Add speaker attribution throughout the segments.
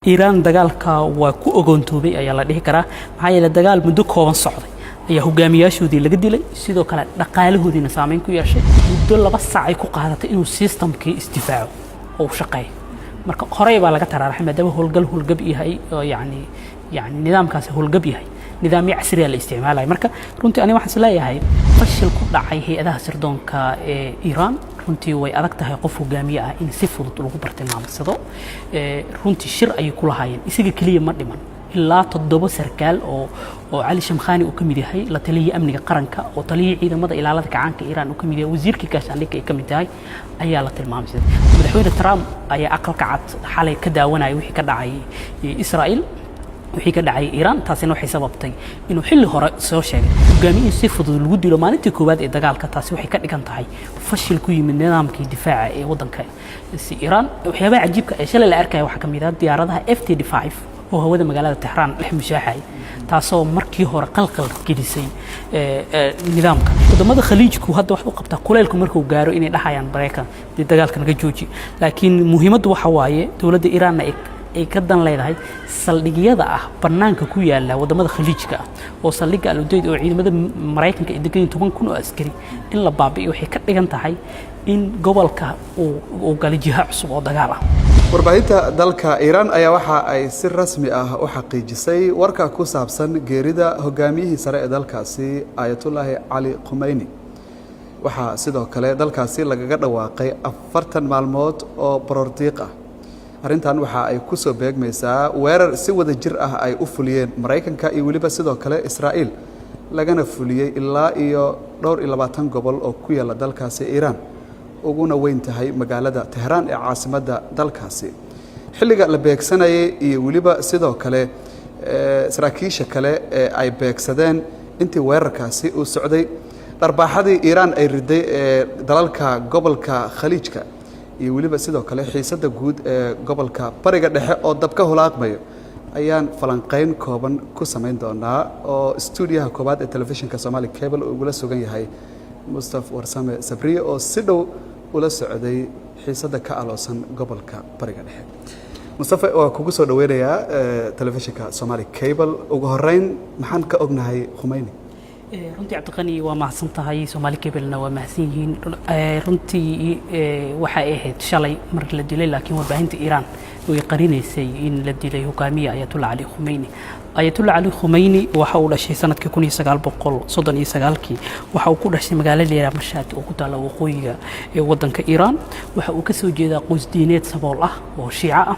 Speaker 1: Iiraan dagaalka waa ku ogoontoobay ayaa la dhihi karaa, maxaa yeeley dagaal muddo kooban socday ayaa hogaamiyaashoodii laga dilay, sidoo kale dhaqaalahoodiina saameyn ku yeeshay. Muddo 2 saac ay ku qaadatay inuu systemkii isdifaaco oo uu shaqeeyo. Marka horey baa laga taraaraxay, maadaama howlgal howlgab yahay oo yacni nidaamkaasi howlgab yahay, nidaamyo casriya la isticmaalaya. Marka runtii aniga waxaan is leeyahay fashil ku dhacay hay-adaha sirdoonka ee Iiraan. Runtii way adag tahay qof hogaamiye ah in si fudud lagu bartilmaamsado. Runtii shir ayay ku lahaayeen, isaga keliya ma dhiman, ilaa toddoba sarkaal oo Cali Shamkhani uu ka mid yahay, la taliyihii amniga qaranka, oo taliyihii ciidamada ilaalada kacaanka Iiraan uu ka mid yahay, wasiirkii gaashaandhigga ay ka mid tahay ayaa la tilmaamsaday. Madaxweyne Trump ayaa Aqalka Cad xalay ka daawanaya wixii ka dhacay Israa'iil, wixii ka dhacay Iiraan. Taasina waxay sababtay inuu xilli hore soo sheegay hogaamiye in si fudud lagu dilo maalintii koowaad ee dagaalka. Taasi waxay ka dhigan tahay fashil ku yimid nidaamkii difaaca ee waddanka si Iiraan. Waxyaabaha cajiibka ee shalay la arkaya waxaa ka mid ah diyaaradaha F-35 oo hawada magaalada Tehraan dhex mushaaxay, taasoo markii hore qalqal gelisay nidaamka. Wadamada Khaliijku hadda waxay u qabtaa kuleylku markuu gaaro inay dhahayaan Maraykan dee dagaalka naga jooji, laakiin muhiimaddu waxa waaye dowladda Iiraanna ay ka dan leedahay saldhigyada ah bannaanka ku yaala wadamada Khaliijka ah, oo saldhigga Al Udeyd oo ciidamada Maraykanka ay degan yihiin 10,000 oo askari in la baabi'iyo waxay ka dhigan tahay in gobolka uu galay jiha cusub oo dagaal ah.
Speaker 2: Warbaahinta dalka Iiraan ayaa waxa ay si rasmi ah u xaqiijisay warka ku saabsan geerida hogaamiyihii sare ee dalkaasi, Aayatullaahi Cali Khumeyni. Waxaa sidoo kale dalkaasi lagaga dhawaaqay 40 maalmood oo baroordiiq ah. Arrintan waxa ay ku soo beegmaysaa weerar si wada jir ah ay u fuliyeen Maraykanka iyo weliba sidoo kale Israa'iil, lagana fuliyey ilaa iyo dhowr iyo 20 gobol oo ku yaalla dalkaasi Iiraan, uguna weyn tahay magaalada Tehraan ee caasimadda dalkaasi. Xilliga la beegsanayay iyo weliba sidoo kale saraakiisha kale ee ay beegsadeen intii weerarkaasi uu socday, dharbaaxadii Iiraan ay riday ee dalalka gobolka Khaliijka iyo weliba sidoo kale xiisadda guud ee gobolka Bariga Dhexe oo dab ka holaaqmayo ayaan falanqayn kooban ku samayn doonaa, oo stuudiyaha koowaad ee telefishinka Somali Cable uu ugula sugan yahay Mustaf Warsame Sabriye, oo si dhow ula socday xiisadda ka aloosan gobolka Bariga Dhexe. Mustafa, waa kugu soo dhaweynayaa telefishinka Somali Cable. Ugu horeyn, maxaan ka ognahay Khumeyni?
Speaker 1: Runtii Cabdiqani, waa mahadsan tahay, Soomaali Cablena waa mahadsan yihiin. Runtii waxay ahayd shalay markii la dilay, laakiin warbaahinta Iiraan way qarinaysay in la dilay hogaamiye Ayatullah Cali Khumeyni. Ayatullah Cali Khumeyni waxa uu dhashay sanadkii 1939-kii. Waxa uu ku dhashay magaalada la yidhaha Mashhad oo ku taalla waqooyiga ee waddanka Iiraan. Waxa uu ka soo jeedaa qoys diineed sabool ah oo Shiico ah.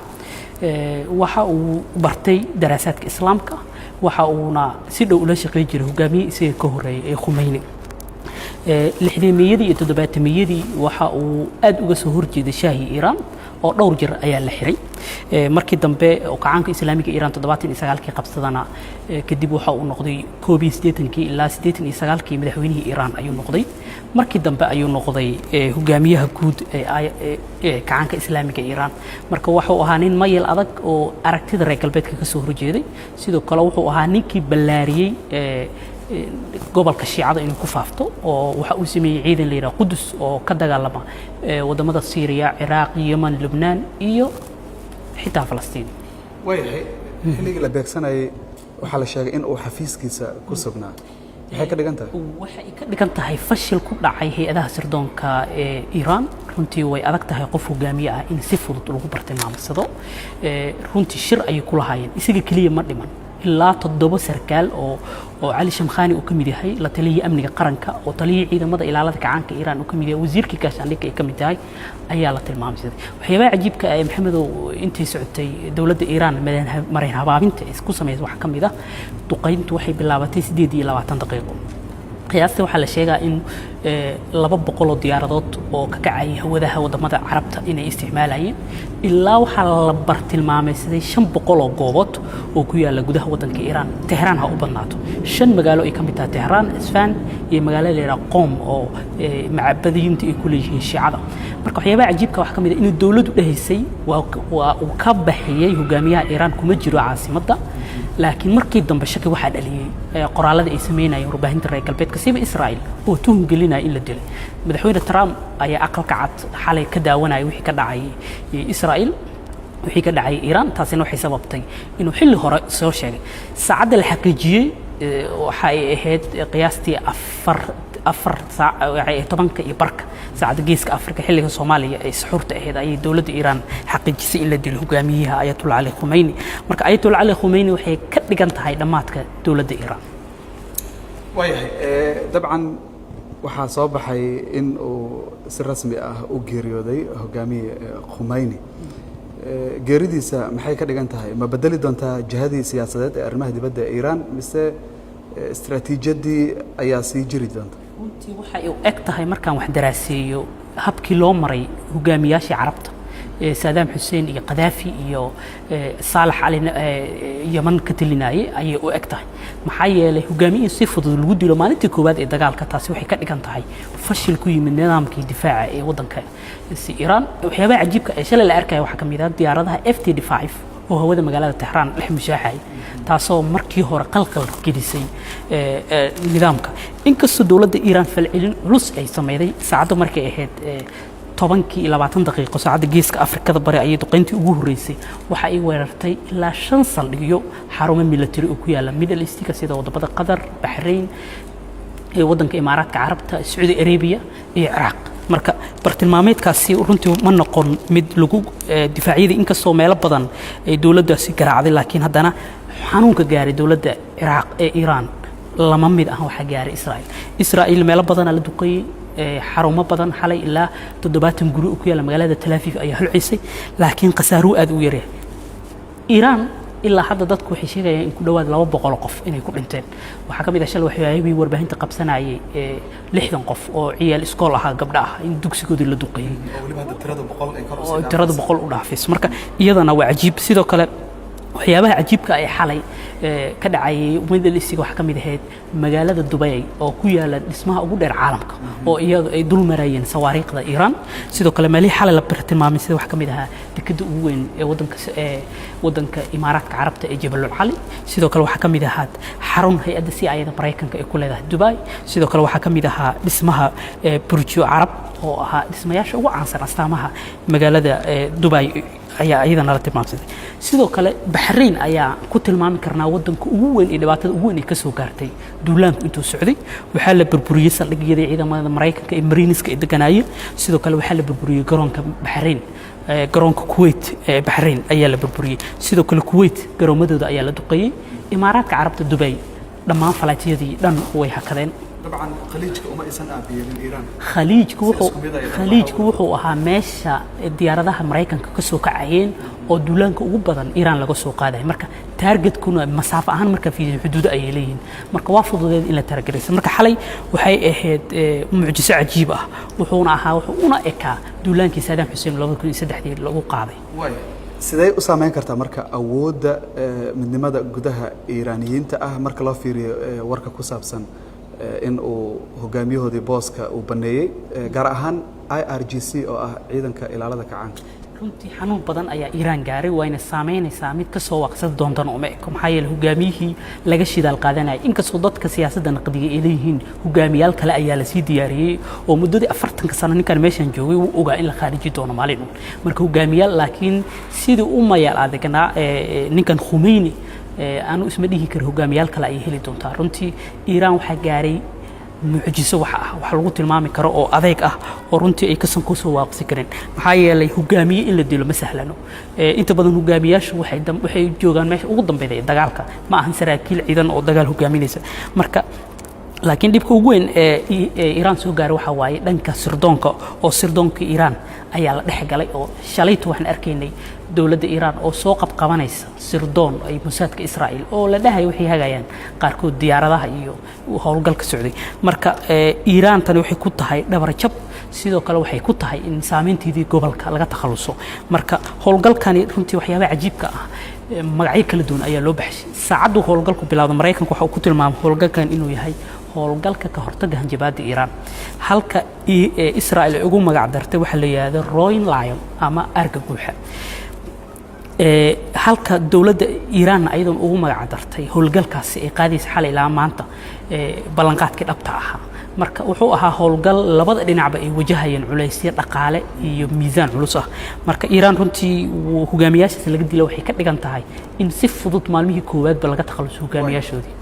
Speaker 1: Waxa uu bartay daraasaadka Islaamka, waxa uuna si dhow ula shaqeyn jiray hogaamiye isaga ka horreeyay ee Khumeyni. Lixdeemiyadii iyo toddobaatamiyadii waxa uu aad uga soo horjeeday shaahii Iiraan oo dhowr jir ayaa la xiray. Markii dambe oo kacaanka Islaamiga Iiraan 79-kii qabsadana kadib, waxa uu noqday 81-kii ilaa 89-kii madaxweynihii Iiraan ayuu noqday. Markii dambe ayuu noqday hogaamiyaha guud ee kacaanka Islaamiga Iiraan. Marka wuxuu ahaa nin mayel adag oo aragtida reer galbeedka ka soo horjeeday. Sidoo kale wuxuu ahaa ninkii ballaariyey gobolka Shiicada inuu ku faafto, oo waxa uu sameeyey ciidan la yidhaha Qudus oo ka dagaalama waddamada Siiriya, Ciraaq, Yemen, Lubnaan iyo xitaa Falastiin.
Speaker 2: Waayahay, xilligii la beegsanayay waxaa la sheegay in uu xafiiskiisa ku sugnaa. Maxay ka dhigan tahay?
Speaker 1: Waxay ka dhigan tahay fashil ku dhacay hay-adaha sirdoonka ee Iiraan. Runtii way adag tahay qof hogaamiye ah in si fudud lagu bartilmaamsado. Runtii shir ayay ku lahaayeen, isaga keliya ma dhiman, ilaa toddoba sarkaal oo Cali Shamkhani uu ka mid yahay, la taliyihii amniga qaranka, oo taliyihii ciidamada ilaalada kacaanka Iiraan uu ka mid yahay, wasiirkii gaashaandhigga ay ka mid tahay ayaa la tilmaamsaday. Waxyaabaha cajiibka ah ee Maxamedow intay socotay dowladda Iiraan marin habaabinta isku sameysay waxaa ka mid ah duqayntu waxay bilaabatay 28 daqiiqo. Qiyaastii waxaa la sheegaa in 200 oo diyaaradood oo ka kacayay hawadaha wadamada Carabta inay isticmaalayeen, ilaa waxaa la bartilmaameysaday 500 oo goobood oo ku yaala gudaha waddanka Iiraan. Tehraan ha u badnaato, shan magaalo ay ka mid tahay Tehraan, Isfaan iyo magaalada la yidhaha Qoom oo macabadiinta ay ku leeyihiin Shiicada. Marka waxyaabaha cajiibka waxaa ka mid ah inuu dowladdu dhahaysay waa uu ka baxiyey hogaamiyaha Iiraan, kuma jiro caasimadda, laakiin markii dambe shaki waxaa dhaliyey qoraalada ay sameynayeen warbaahinta reer galbeedka, siba Israel, oo tuhum gelinaya in la dilay. Madaxweyne Trump ayaa Aqalka Cad xalay ka daawanaya wixii ka dhacay Israel. Wixii ka dhacay Iiraan, taasina waxay sababtay inuu xilli hore soo sheegay. Saacadda la xaqiijiyey waxa ay ahayd qiyaastii 4 saac, waxay ahayd 10:15 saacadda Geeska Afrika, xilliga Soomaaliya ay suxuurta ahayd, ayay dowladda Iiraan xaqiijisay in la dilo hogaamiyaha Ayatollah Cali Khumeyni. Marka Ayatollah Cali Khumeyni waxay ka dhigan tahay dhammaadka dowladda Iiraan.
Speaker 2: Waayahay, dabcan waxaa soo baxay in uu si rasmi ah u geeriyooday hogaamiye Khumeyni. Geeridiisa maxay ka dhigan tahay? Ma bedeli doontaa jihadii siyaasadeed ee arrimaha dibadda ee Iiraan, mise istaraatiijiyaddii ayaa sii jiri doonta?
Speaker 1: Runtii waxay u eg tahay, markaan wax daraaseeyo habkii loo maray hogaamiyaashii Carabta, Saadaam Xuseen iyo Qadaafi iyo Saalax Cali Yaman ka talinayay, ayay u eg tahay. Maxaa yeelay, hogaamiye in si fudud lagu dilo maalintii koowaad ee dagaalka, taasi waxay ka dhigan tahay fashil ku yimid nidaamkii difaaca ee waddanka si Iiraan. Waxyaabaha cajiibka ee shalay la arkaya waxaa ka mid ah diyaaradaha F-35 oo hawada magaalada Texraan dhex mushaaxay, taasoo markii hore qalqal gelisay nidaamka, inkastoo dowladda Iiraan falcelin culus ay sameyday. Saacadda markay ahayd 10:20 saacadda Geeska Afrikada Bari ayay duqeyntii ugu horreysay waxa ay weerartay ilaa shan saldhigyo, xarumo military oo ku yaala Middle Eastka, sida wadamada Qatar, Baxrayn, ee waddanka Imaaraadka Carabta, Sacuudi Arabia iyo Ciraaq. Marka bartilmaameedkaasi runtii ma noqon mid lagu difaacyadii, inkastoo meelo badan ay dowladdaasi garaacday, laakiin haddana xanuunka gaaray dowladda Ciraaq ee Iiraan lama mid ah waxaa gaaray Israa'iil. Israa'iil meelo badanaa la duqeeyey, xarumo badan. Xalay ilaa 70 guri oo ku yaalla magaalada Tel Aviv ayaa holcisay, laakiin khasaaruhu aad u yaryahay. Iiraan ilaa hadda dadku waxay sheegayaan in ku dhowaad 200 qof inay ku dhinteen. Waxaa ka mid ah shalay waxyaabihii warbaahinta qabsanayay 60 qof oo ciyaal iskool ahaa, gabdho ah, in dugsigoodii la duqeeyey, oo tirada 100 u dhaafayso. Marka iyadana waa cajiib. Sidoo kale waxyaabaha cajiibka ay xalay ka dhacayay Middle Eastiga waxaa ka mid ahayd magaalada Dubay oo ku yaala dhismaha ugu dheer caalamka, oo iyadu ay dul marayeen sawaariikhda Iiraan. Sidoo kale meelihii xalay la tilmaamay sida waxaa ka mid ahaa dekedda ugu weyn ee waddanka Imaaraadka Carabta ee Jabalul Cali. Sidoo kale waxaa ka mid ahaa xarun hay-adda CIA da Maraykanka ay ku leedahay Dubai. Sidoo kale waxaa ka mid ahaa dhismaha Burjo Carab, oo ahaa dhismayaasha ugu caansan astaamaha magaalada Dubai, ayaa iyadana la tilmaamsaday. Sidoo kale Baxrayn ayaa ku tilmaami karnaa waddanka ugu weyn ee dhibaatada ugu weyn ay ka soo gaartay duulaanku intuu socday. Waxaa la burburiyey saldhigyadii ciidamada Maraykanka ee Mariiniska ay deganaayeen. Sidoo kale waxaa la burburiyey garoonka Baxrayn, garoonka Kuwait ee Baxrayn ayaa la burburiyey. Sidoo kale Kuwait garoomadooda ayaa la duqeeyey. Imaaraadka Carabta, Dubay, dhammaan flightiyadii dhan way hakadeen.
Speaker 2: Dabcan Khaliijka uma aysan aabiyeelin Iiraan.
Speaker 1: Khaliijku wuxuu
Speaker 2: isku mid ay dhan
Speaker 1: Khaliijku wuxuu ahaa meesha diyaaradaha Maraykanka ka soo kacayeen oo duulaanka ugu badan Iiraan laga soo qaadaya. Marka targetkuna masaafo ahaan marka fiiriyo xuduudo ayay leeyihiin, marka waa fududeed in la targetaysa. Marka xalay waxay ahayd mucjiso cajiib ah, wuxuuna ahaa, wuxuu una ekaa duulaankii Saddam Xuseen 2003dii lagu qaaday.
Speaker 2: Waaya, sidee u saameyn kartaa marka awoodda midnimada gudaha Iiraaniyiinta ah marka loo fiiriyo warka ku saabsan in uu hogaamiyahoodii booska uu baneeyey, gaar ahaan IRGC oo ah ciidanka ilaalada kacaanka?
Speaker 1: Runtii xanuun badan ayaa Iiraan gaaray, wayna saameynaysaa. Mid ka soo waaqsan doontana uma eko, maxaa yeelay hogaamiyihii laga shidaal qaadanayay, inkastoo dadka siyaasadda naqdiga ay leeyihiin hogaamiyaal kale ayaa lasii diyaariyey, oo muddadii 40ka sano ninkan meeshan joogay wuu ogaa in la khaariji doono maalin uun. Marka hogaamiyaal, laakiin sidii u mayaal adegnaa ninkan Khumeyni, aanu isma dhihi karo hogaamiyaal kale ayay heli doontaa. Runtii Iiraan waxaa gaaray mucjiso wax ah, wax lagu tilmaami karo oo adeeg ah, oo runtii ay kasan kusoo waaqsi karin. Maxaa yeelay, hogaamiye in la dilo ma sahlano. Inta badan hogaamiyaashu waxay joogaan meesha ugu dambeyda ee dagaalka, ma ahan saraakiil ciidan oo dagaal hogaaminaysa. Marka laakiin dhibka ugu weyn ee Iiraan soo gaaray waxaa waaye dhanka sirdoonka, oo sirdoonka Iiraan ayaa la dhex galay, oo shalayto waxaan arkaynay dowladda Iiraan oo soo qabqabanaysa sirdoon ay Mosaadka Israa'iil, oo la dhahay waxay hagayaan qaarkood diyaaradaha iyo howlgalka socday. Marka Iiraan tani waxay ku tahay dhabarjab, sidoo kale waxay ku tahay in saameynteedii gobolka laga takhaluso. Marka howlgalkani runtii waxyaabaha cajiibka ah, magacyo kala duwan ayaa loo baxshay. Saacaddu howlgalku bilowda, Maraykanku waxa uu ku tilmaamay howlgalkan inuu yahay howlgalka ka hortagga hanjabaadda Iiraan, halka Israel ay ugu magac dartay waxaa la yidhahdo Roaring Lion ama arga guuxa, halka dowladda Iiraanna ayadoon ugu magac dartay howlgalkaasi ay qaadaysa xalay ilaa maanta ballanqaadkii dhabta ahaa. Marka wuxuu ahaa howlgal labada dhinacba ay wajahayeen culaysyo dhaqaale iyo miisaan culus ah. Marka Iiraan runtii hogaamiyaashaas laga dila waxay ka dhigan tahay in si fudud maalmihii koowaadba laga takhaluso hogaamiyaashoodii.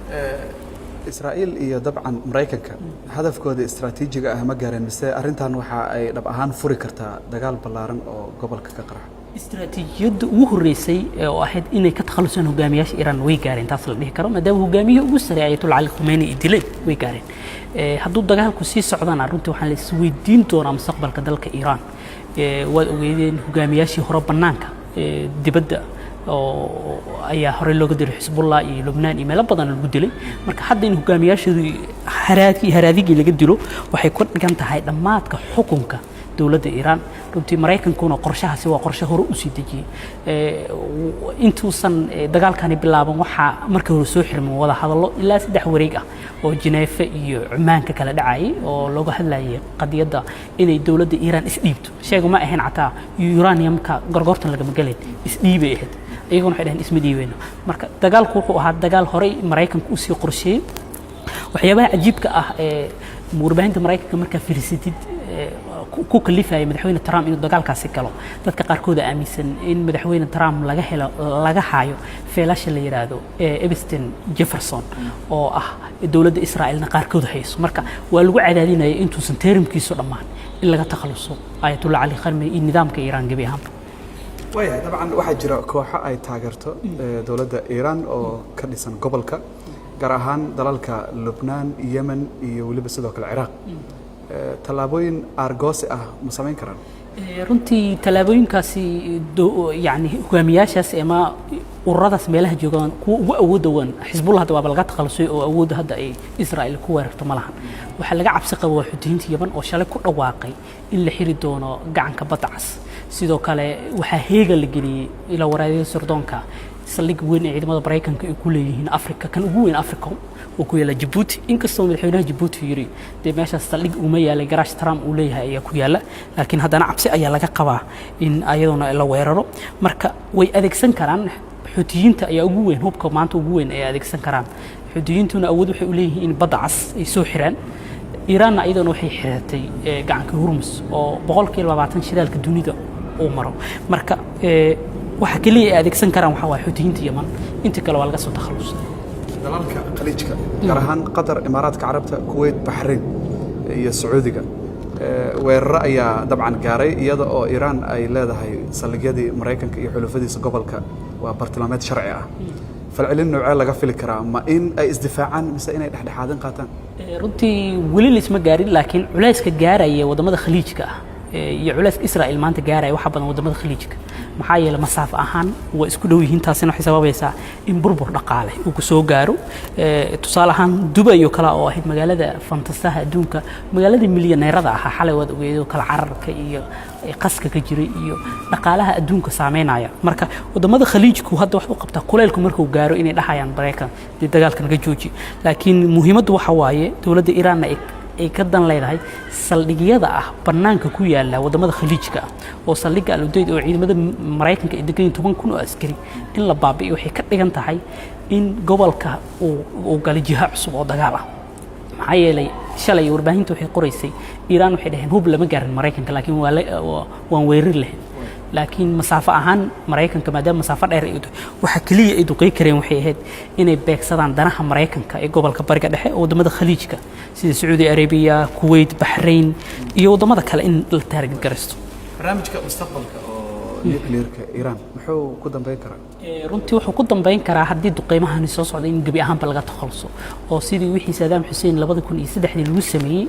Speaker 2: Israa'iil iyo dabcan Maraykanka hadafkooda istaraatiijiga ah ma gaareen, mise arrintan waxa ay dhab ahaan furi kartaa dagaal ballaaran oo gobolka ka qarxa?
Speaker 1: Istaraatiijiyadda ugu horreysay oo ahayd inay ka takhalusaan hogaamiyaasha Iiraan way gaareen, taas la dhihi karo, maadaama hogaamiyihii ugu sarreeyay Ayatollah Cali Khamenei ay dileen, way gaareen. Hadduu dagaalku sii socdana, runtii waxaan la isweydiin doonaa mustaqbalka dalka Iiraan. Waad ogeydeen hogaamiyaashii hore bannaanka dibadda oo ayaa horey looga dilay, Xisbullah iyo Lubnaan iyo meelo badan lagu dilay. Marka hadda in hogaamiyaashoodii haraadigii laga dilo waxay ku dhigan tahay dhammaadka xukunka dowladda Iiraan. Runtii Maraykankuna qorshahaasi waa qorshe hore usii dejiyey. Intuusan dagaalkani bilaaban, waxaa markii hore soo xirmay wada hadallo ilaa 3 wareeg ah oo Jineefe iyo Cumaan ka kala dhacayay oo looga hadlayay qadiyadda inay dowladda Iiraan isdhiibto. Sheegu ma ahayn xataa uraniumka gorgortan lagama gelayn, isdhiibay ahayd. Iyaguna waxay dhaheen isma dhiibeyno. Marka dagaalku wuxuu ahaa dagaal horey Maraykanku usii qorsheeyey. Waxyaabaha cajiibka ah ee warbaahinta Maraykanka markaa fiirsatid ku kalifaya madaxweyne Trump inuu dagaalkaasi galo, dadka qaarkood aaminsan in madaxweyne Trump laga helo laga hayo feelasha la yiraahdo Epstein Jefferson oo ah dowladda Israa'iilna qaarkood hayso. Marka waa lagu cadaadinaya intuusan termkiisu dhammaan in laga takhaluso Ayatollah Cali Khamenei iyo nidaamka Iiraan gebi ahaanba.
Speaker 2: Waayahay, dabcan waxaa jira kooxo ay taageerto dowladda Iiraan oo ka dhisan gobolka, gaar ahaan dalalka Lubnaan, Yemen iyo weliba sidoo kale Ciraaq. Tallaabooyin aargoosi ah ma samayn karaan?
Speaker 1: Runtii tallaabooyinkaasi, yani hogaamiyaashaas ama ururadaas meelaha joogaan, kuwa ugu awoodda wan Xisbullah hadda waaba laga takhalusay oo awoodda hadda ay Israel ku weerarto ma lahan. Waxaa laga cabsi qaba waa Xuutiyiinta Yemen oo shalay ku dhawaaqay in la xiri doono gacanka Badda Cas. Sidoo kale waxaa heega la geliyey ilaa waraadyada sirdoonka saldhig weyn ee ciidamada Maraykanka ay ku leeyihiin Afrika, kan ugu weyn Africa oo ku yaalla Jabuuti, inkastoo madaxweynaha Jabuuti yiri dee meeshaas saldhig uma yaalay, garaash Trump uu leeyahay ayaa ku yaalla, laakiin haddana cabsi ayaa laga qabaa in ayaduna la weeraro. Marka way adeegsan karaan. Xuutiyiinta ayaa ugu weyn, hubka maanta ugu weyn ay adeegsan karaan. Xuutiyiintuna awood waxay u leeyihiin in Badda Cas ay soo xiraan. Iiraanna iyaduna waxay xiratay gacanka Hurmus oo 20% shidaalka dunida uu maro. Marka waxa keliya ay adeegsan karaan waxaa waaye Xuutiyiinta Yeman, inta kale waa laga soo takhalusay.
Speaker 2: Dalalka Khaliijka, gaar ahaan Qatar, Imaaraadka Carabta, Kuwait, Baxrain iyo Sacuudiga, weeraro ayaa dabcan gaaray, iyada oo Iiraan ay leedahay saldhigyadii Maraykanka iyo xulufadiisa gobolka waa bartilmaameed sharci ah. Falcelin noocee laga fili karaa? Ma in ay isdifaacaan mise inay dhexdhexaadin qaataan?
Speaker 1: Runtii weli laisma gaarin, laakiin culayska gaaraya waddamada Khaliijka ah iyo culayska Israel maanta gaaraya waxa badan waddamada Khaliijka, maxaa yeelay masaafo ahaan waa isku dhow yihiin. Taasina waxay sababaysaa in burbur dhaqaale uu ku soo gaaro. Tusaale ahaan Dubay oo kale oo ahayd magaalada fantasaha adduunka, magaalada milyaneerada ahaa, xalay waad ogeed oo kale cararka iyo qaska ka jiray iyo dhaqaalaha adduunka saameynaya. Marka waddamada Khaliijku hadda waxay u qabtaa kuleylku markuu gaaro inay dhahayaan Maraykan dee dagaalka naga jooji. Laakiin muhiimaddu waxa waaye dowladda Iiraanna ay ka dan leedahay saldhigyada ah bannaanka ku yaala waddamada Khaliijka ah oo saldhigga Al Udeyd oo ciidamada Maraykanka ay degan yihiin 10,000 oo askari in la baabi'iyo waxay ka dhigan tahay in gobolka uu galay jiha cusub oo dagaal ah. Maxaa yeelay shalay warbaahinta waxay qoraysay Iiraan waxay dhaheen hub lama gaarin Maraykanka, laakiin waan weerari lahayn, laakiin masaafo ahaan Maraykanka maadaama masaafo dheer ay waxa keliya ay duqey kareen waxay ahayd inay beegsadaan danaha Maraykanka ee gobolka Bariga Dhexe oo waddamada Khaliijka sida Sacuudi Arabiya, Kuwait, Baxrain iyo waddamada kale in la target garaysto.
Speaker 2: Barnaamijka mustaqbalka oo nuclearka Iiraan muxuu ku dambeyn karaa?
Speaker 1: Runtii wuxuu ku dambeyn karaa haddii duqeymahani soo socda in gebi ahaanba laga takhaluso oo sidii wixii Saddam Xuseen 2003dii lagu sameeyey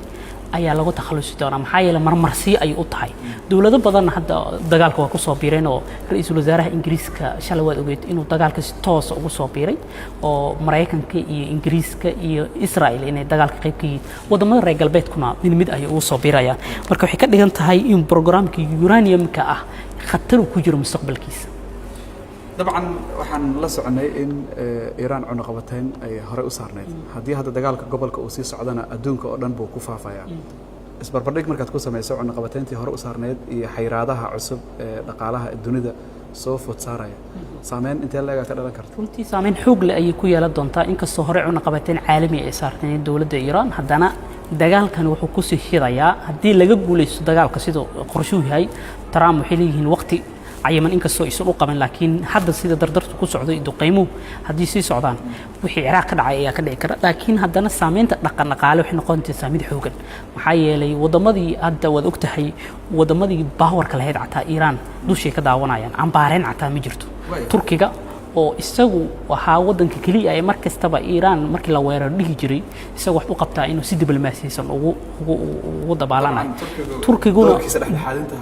Speaker 1: ayaa lagu takhalusi doonaa, maxaa yeelay marmarsiyo ayay u tahay. Dowlado badanna hadda dagaalka waa ku soo biireen oo ra-iisul wasaaraha Ingiriiska shalay waad ogeyd inuu dagaalka si toosa ugu soo biiray oo Maraykanka iyo Ingiriiska iyo Israel inay dagaalka qayb ka yihiin, waddamada reer galbeedkuna mid mid ayay ugu soo biirayaan. Marka waxay ka dhigan tahay in programkii uraniumka ah khatar uu ku jiro mustaqbalkiisa.
Speaker 2: Dabcan waxaan la soconay in Iiraan cunaqabatayn ay horey u saarnayd. Haddii hadda dagaalka gobolka uu sii socdana, adduunka oo dhan buu ku faafayaa. Isbarbardhig markaad ku samayso cunaqabatayntii hore u saarnayd iyo xayraadaha cusub ee dhaqaalaha dunida soo food saaraya, saameyn intee leegaa ka dhalan karta?
Speaker 1: Runtii saameyn xoog leh ayay ku yeelan doontaa. Inkastoo hore cunaqabateyn caalami ay saarteen dowladda Iiraan, haddana Dagaalkan wuxuu kusii shidayaa haddii laga guuleysto dagaalka siduu qorshuhu yahay. Trump waxay leeyihiin waqti cayiman inkastoo aysan u qaban, laakiin hadda sida dardartu ku socdo iyo duqeymuhu haddii sii socdaan, wixii Ciraaq ka dhacay ayaa ka dhici kara. Laakiin haddana saameynta dhaqan dhaqaale waxay noqonaysaa mid xoogan, maxaa yeelay waddamadii hadda waad ogtahay, waddamadii powerka lahayd xataa Iiraan dushay ka daawanayaan, cambaareen xataa ma jirto. Turkiga oo isagu ahaa waddanka keliya ee mar kastaba Iiraan markii la weeraro dhihi jiray isaga wax u qabtaa inuu si diblomaasiyeysan ugu dabaalanayo, Turkiguna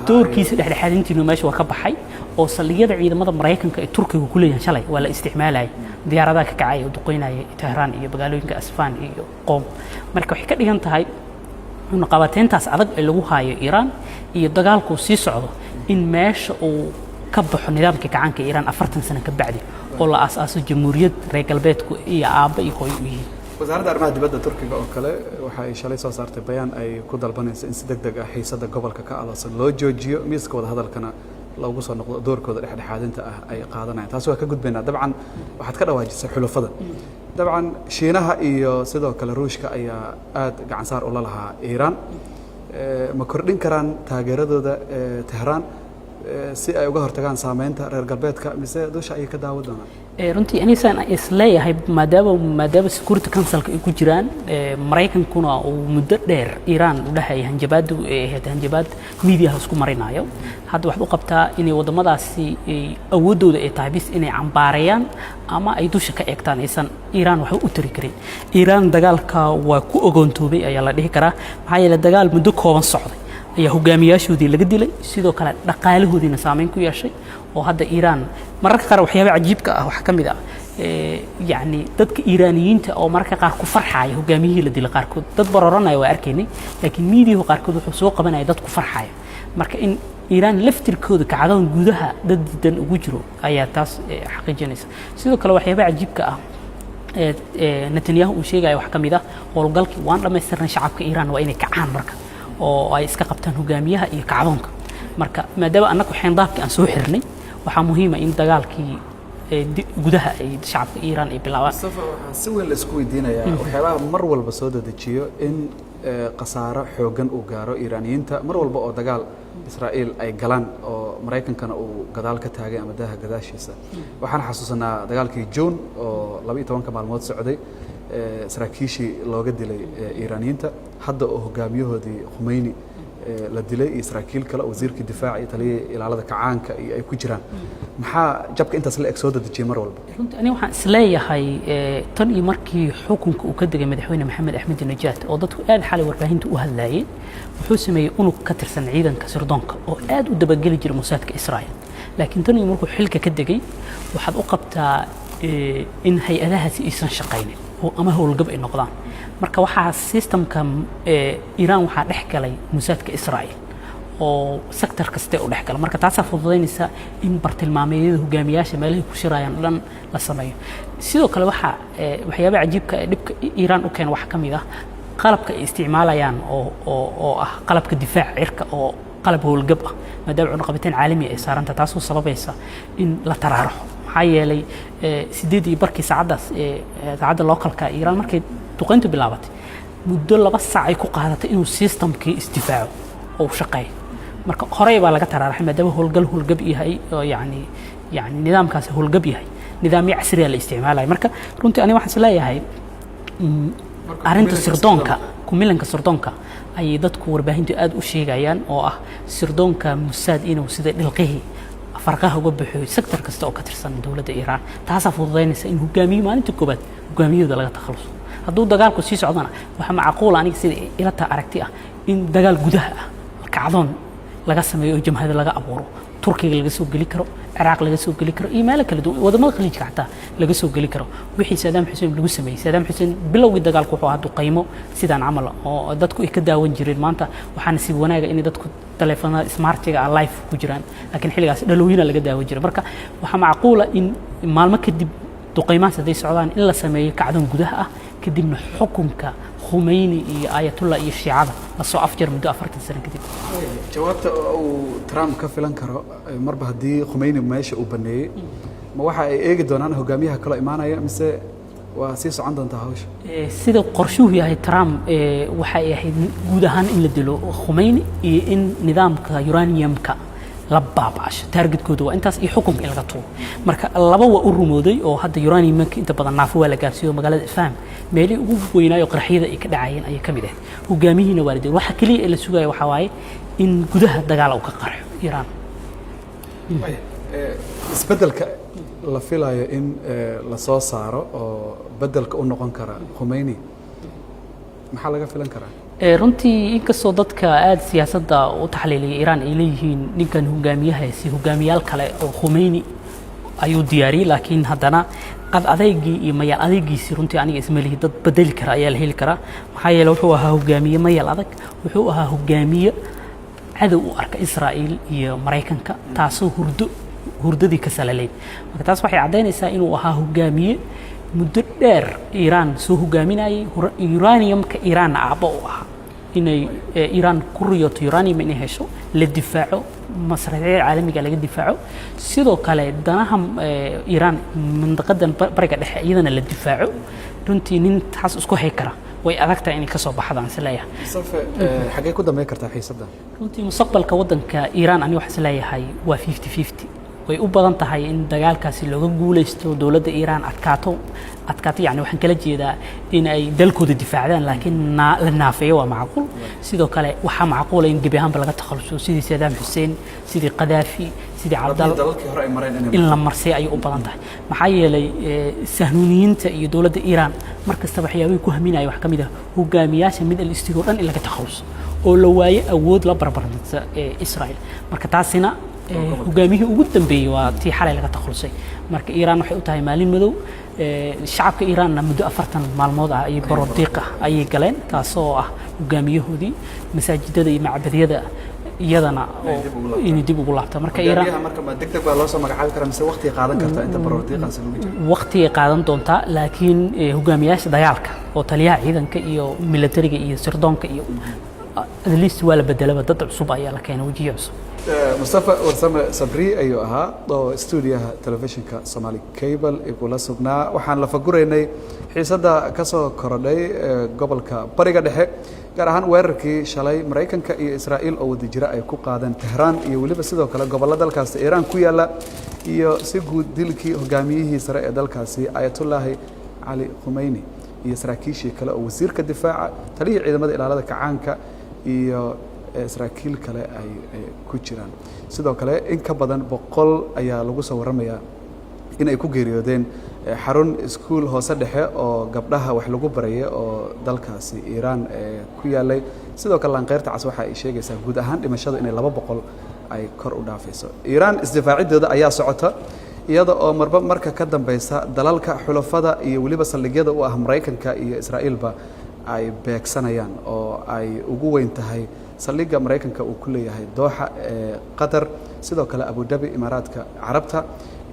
Speaker 1: doorkiisa dhexdhexaadintiinu meesha waa ka baxay, oo saldhigyada ciidamada Maraykanka ee Turkiga ku leeyahan shalay waa la isticmaalayay, diyaaradaha ka kacaya oo duqeynaya Tehraan iyo magaalooyinka Asfaan iyo Qoom. Marka waxay ka dhigan tahay cunaqabateyntaas adag ee lagu haayo Iiraan iyo dagaalku sii socdo in meesha uu ka baxo nidaamka gacanka Iiraan 40 sano ka bacdi, oo la aasaaso jamhuuriyad reer galbeedku iyo aabba iyo hooyo u yihiin.
Speaker 2: Wasaaradda arrimaha dibadda Turkiga oo kale waxa ay shalay soo saartay bayaan ay ku dalbanayso in si deg deg ah xiisadda gobolka ka aloosan loo joojiyo, miiska wadahadalkana loogu soo noqdo, doorkooda dhexdhexaadinta ah ay qaadanayaan. Taasi waa ka gudbaynaa. Dabcan waxaad ka dhawaajisay xulufada. Dabcan Shiinaha iyo sidoo kale Ruushka ayaa aad gacansaar ula lahaa Iiraan. Ma kordhin karaan taageeradooda Tehraan si ay uga hortagaan saameynta reer galbeedka, mise dusha ayay ka daawan doonaan?
Speaker 1: Runtii anisaan isleeyahay, maadaama Security Councilka ay ku jiraan, Maraykankuna uu muddo dheer Iiraan u dhahayay hanjabaadu ay ahayd hanjabaad miidiyaha isku marinayo, hadda waxaad u qabtaa inay waddamadaasi awooddooda ay tahay bis inay cambaareeyaan ama ay dusha ka eegtaan, aysan Iiraan waxba u tari karin. Iiraan dagaalka waa ku ogoontoobay ayaa la dhihi karaa, maxaa yeelay dagaal muddo kooban socday ayaa hogaamiyaashoodii laga dilay, sidoo kale dhaqaalahoodiina saameyn ku yeeshay. Oo hadda Iiraan mararka qaar waxyaaba cajiibka ah waxaa ka mid ah, yacni dadka Iiraaniyiinta oo mararka qaar ku farxaya hogaamiyihii la dilay, qaarkood dad baroranaya waa arkaynay, laakiin miidiyuhu qaarkood wuxuu soo qabanaya dad ku farxaya. Marka in Iiraan laftirkooda kacdoon gudaha dad diidan ugu jiro ayaa taas xaqiijinaysa. Sidoo kale waxyaaba cajiibka ah Netanyahu uu sheegaya waxaa ka mid ah howlgalkii waan dhammaystirnay, shacabka Iiraan waa inay kacaan marka oo ay iska qabtaan hogaamiyaha iyo kacdoonka. Marka maadaama annagu xeendaabkii aan soo xirnay, waxaa muhiima in dagaalkii gudaha ay shacabka Iiraan ay bilaabaan.
Speaker 2: Mustafa, waxaa si weyn la isku weydiinayaa waxyaabaha mar walba soo dedejiyo in khasaaro xooggan uu gaaro Iiraaniyiinta mar walba oo dagaal Israa'iil ay galaan oo Maraykankana uu gadaal ka taagay ama daaha gadaashiisa. Waxaan xasuusanaa dagaalkii Juun oo 12-ka maalmood socday, saraakiishii looga dilay Iiraaniyiinta, hadda oo hogaamiyahoodii Khumeyni la dilay iyo saraakiil kale oo wasiirkii difaaca iyo taliyihii ilaalada kacaanka iyo ay ku jiraan. Maxaa jabka intaas la eg soo dedejiyay mar walba?
Speaker 1: Runtii ani waxaan isleeyahay, tan iyo markii xukunka uu ka degay madaxweyne Maxamed Axmed Najaad, oo dadku aad xalay warbaahinta u hadlaayeen, wuxuu sameeyey unug ka tirsan ciidanka sirdoonka oo aad u dabageli jiray Mosaadka Israel. Laakiin tan iyo markuu xilka ka degay, waxaad u qabtaa in hay-adahaasi aysan shaqaynin oo ama howlgab ay noqdaan. Marka waxaa systemka Iiraan waxaa dhex galay Mosaadka Israel oo sector kaste u dhex gala. Marka taasaa fududaynaysa in bartilmaameedyada hogaamiyaasha meelahay ku shirayaan o dhan la sameeyo. Sidoo kale waxaa waxyaabaha cajiibka ee dhibka Iiraan u keena waxaa ka mid ah qalabka ay isticmaalayaan oo ah qalabka difaaca cirka oo qalab howlgab ah, maadaama cunaqabateyn caalami ay saaranta, taasoo sababaysa in la taraaraxo. Maxaa yeelay 8:30 saacaddaas, saacadda localka Iiraan, markay duqeyntu bilaabatay, muddo 2 saac ay ku qaadatay inuu systemkii isdifaaco oo uu shaqeeyo. Marka horey baa laga taraaraxay, maadaama howlgal howlgab yahay oo yani nidaamkaasi howlgab yahay, nidaamyo casriya la isticmaalaya. Marka runtii ani waxaan is leeyahay, arrinta sirdoonka, kumilanka sirdoonka ayay dadku warbaahintu aad u sheegayaan, oo ah sirdoonka Musaad inuu sida dhilqihii farqaha uga baxo sector kasta oo ka tirsan dowladda Iiraan. Taasaa fududaynaysa in hogaamiye maalinta koobaad hogaamiyahooda laga takhaluso. Hadduu dagaalku sii socdana, waxaa macquula aniga sida ila taa aragti ah in dagaal gudaha ah, kacdoon laga sameeyo oo jamhada laga abuuro, Turkiga laga soo geli karo, Ciraaq laga soo geli karo iyo meelo kala duwan, wadamada Khaliijka xataa laga soo geli karo, wixii Saddam Xuseen lagu sameeyey. Saddam Xuseen bilowgii dagaalku wuxuu ahaa duqaymo sidaan camal oo dadku ay ka daawan jireen. Maanta waxaa nasiib wanaaga inay dadku taleefanada smartiga ah live ku jiraan, laakiin xilligaas dhalooyina laga daawan jiray. Marka waxaa macquula in maalmo kadib duqaymahaas hadday socdaan in la sameeyo kacdoon gudaha ah, kadibna xukunka Khumeyni iyo Ayatullah iyo Shiicada lasoo afjar muddo 40 sano kadib.
Speaker 2: Jawaabta uu Trump ka filan karo marba haddii Khumeyni meesha uu baneeyey, ma waxa ay eegi doonaan hogaamiyaha kaloo imaanaya mise Waa sii socon doontaa hawsha?
Speaker 1: Sida qorshuhu yahay, Trump waxay ahayd guud ahaan in la dilo Khumeyni iyo in nidaamka uraniumka la baaba'sho. Targetkooda waa intaas iyo xukunka in laga tuuro. Marka laba waa u rumooday, oo hadda uraniumka inta badan naafo waa la gaarsiiyo. Magaalada Isfahan meelihii ugu weynaayo qaraxyada ay ka dhacayeen ayay ka mid ahayd. Hogaamiyihiina waa la dilay. Waxa keliya ee la sugaya waxaa waaye in gudaha dagaal uu ka qarxo Iiraan.
Speaker 2: Isbeddelka la filayo in la soo saaro oo beddelka u noqon kara Khumeyni, maxaa laga filan karaa?
Speaker 1: Runtii, inkastoo dadka aada siyaasadda u taxliiliya Iiraan ay leeyihiin ninkan hogaamiyahaasi hogaamiyaal kale oo Khumeyni ayuu diyaariyey, laakiin haddana ad adeygii iyo mayaal adeygiisii runtii aniga ismalihi dad bedeli kara ayaa la heli karaa. Maxaa yeele, wuxuu ahaa hogaamiye mayal adag, wuxuu ahaa hogaamiye cadow u arka Israa'iil iyo Maraykanka, taasoo hurdo hurdadii ka salaleyn. Marka taas waxay caddaynaysaa inuu ahaa hogaamiye muddo dheer Iiraan soo hogaaminayay, uraniumka Iiraanna aabbo u ahaa, inay Iiraan ku riyoto uranium inay hesho, la difaaco, masraxiyada caalamiga laga difaaco, sidoo kale danaha Iiraan mandaqadan Bariga Dhexe iyadana la difaaco. Runtii nin taas isku hay kara way adag tahay inay ka soo baxdaan, is leeyahay.
Speaker 2: Mustafe, xaggee ku dambeyn kartaa xiisaddan?
Speaker 1: Runtii, mustaqbalka waddanka Iiraan aniga waxaan is leeyahay waa 50-50. Way u badan tahay in dagaalkaasi looga guuleysto, dowladda Iiraan adkaato. Adkaato yani waxaan kala jeedaa in ay dalkooda difaacdaan, laakiin la naafeeyo waa macquul. Sidoo kale waxaa macquula in gebi ahaanba laga takhaluso, sidii Saddam Xuseen, sidii Qadaafi, sidii Cabdal
Speaker 2: dalalkii hore ay mareen inay
Speaker 1: in la marsay ayay u badan tahay. Maxaa yeelay, sahnuuniyiinta iyo dowladda Iiraan mar kasta waxyaabihii ku haminaya waxaa ka mid ah hogaamiyaasha Middle East oo dhan in laga takhaluso oo la waayo awood la barbaranta Israel. Marka taasina hogaamiyihii ugu dambeeyey waa tii xalay laga takhalusay. Marka Iiraan waxay u tahay maalin madow. Shacabka Iiraanna muddo 40 maalmood ah ayay baroordiiq ah ayay galeen, taasoo ah hogaamiyahoodii masaajidada iyo macbadyada iyadana oo inay dib ugu laabta. Marka Iiraan
Speaker 2: Hogaamiyaha marka ma degdeg baa loo soo magacaabi karaa mise waqti qaadan kartaa inta baroordiiqaasi lagu jiro?
Speaker 1: Waqtigay qaadan doontaa, laakiin hogaamiyaasha dagaalka oo taliyaha ciidanka iyo militariga iyo sirdoonka iyo at least waa la bedelaba, dad cusub ayaa la keenay, wejiyo cusub.
Speaker 2: Mustafa Warsame Sabri ayuu ahaa oo stuudiyaha telefishinka Somali Cable igula sugnaa. Waxaan la faguraynay xiisadda ka soo korodhay gobolka Bariga Dhexe, gaar ahaan weerarkii shalay Maraykanka iyo Israa'iil oo wadajiro ay ku qaadeen Tehraan iyo weliba sidoo kale gobollo dalkaasi Iiraan ku yaalla, iyo si guud dilkii hogaamiyihii sare ee dalkaasi Ayatullaahi Cali Khumeyni iyo saraakiishii kale oo wasiirka difaaca, taliyihii ciidamada ilaalada kacaanka iyo saraakiil kale ay ku jiraan. Sidoo kale in ka badan 100 ayaa lagu soo warramayaa in ay ku geeriyoodeen xarun iskuul hoose dhexe oo gabdhaha wax lagu barayay oo dalkaasi Iiraan ku yaalay. Sidoo kale Laanqeyrta Cas waxa ay sheegaysaa guud ahaan dhimashadu inay 200 ay kor u dhaafayso. Iiraan isdifaaciddooda ayaa socota, iyada oo marba marka ka dambeysa dalalka xulafada iyo weliba saldhigyada u ah Maraykanka iyo Israa'iilba ay beegsanayaan, oo ay ugu weyn tahay saldhigga Maraykanka uu ku leeyahay Dooxa ee Qatar, sidoo kale Abu Dhabi, Imaaraadka Carabta,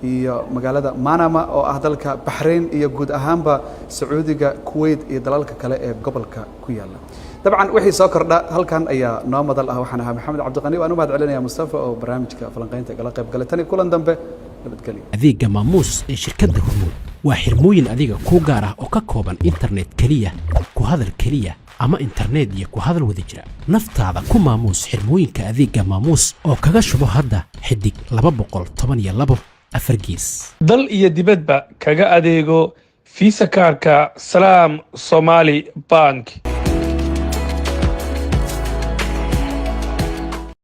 Speaker 2: iyo magaalada Manama oo ah dalka Baxrayn, iyo guud ahaanba Sacuudiga, Kuwait iyo dalalka kale ee gobolka ku yaalla. Dabcan wixii soo kordha halkan ayaa noo madal ah. Waxaan ahaa Maxamed Cabdiqani, waan u mahad celinaya Mustafa oo barnaamijka falanqaynta igala qayb galay. Tani kulan dambe, nabadgelyo.
Speaker 3: Adeegga Maamuus ee shirkadda Hormuud waa xirmooyin adiga kuu gaar ah oo ka kooban internet keliya, ku hadal keliya ama internet iyo ku hadal wada jira. Naftaada ku maamuus xirmooyinka adeegga Maamuus oo kaga shubo hadda *212 4^.
Speaker 4: Dal iyo dibadba kaga adeego Visa kaarka Salaam Somali Bank.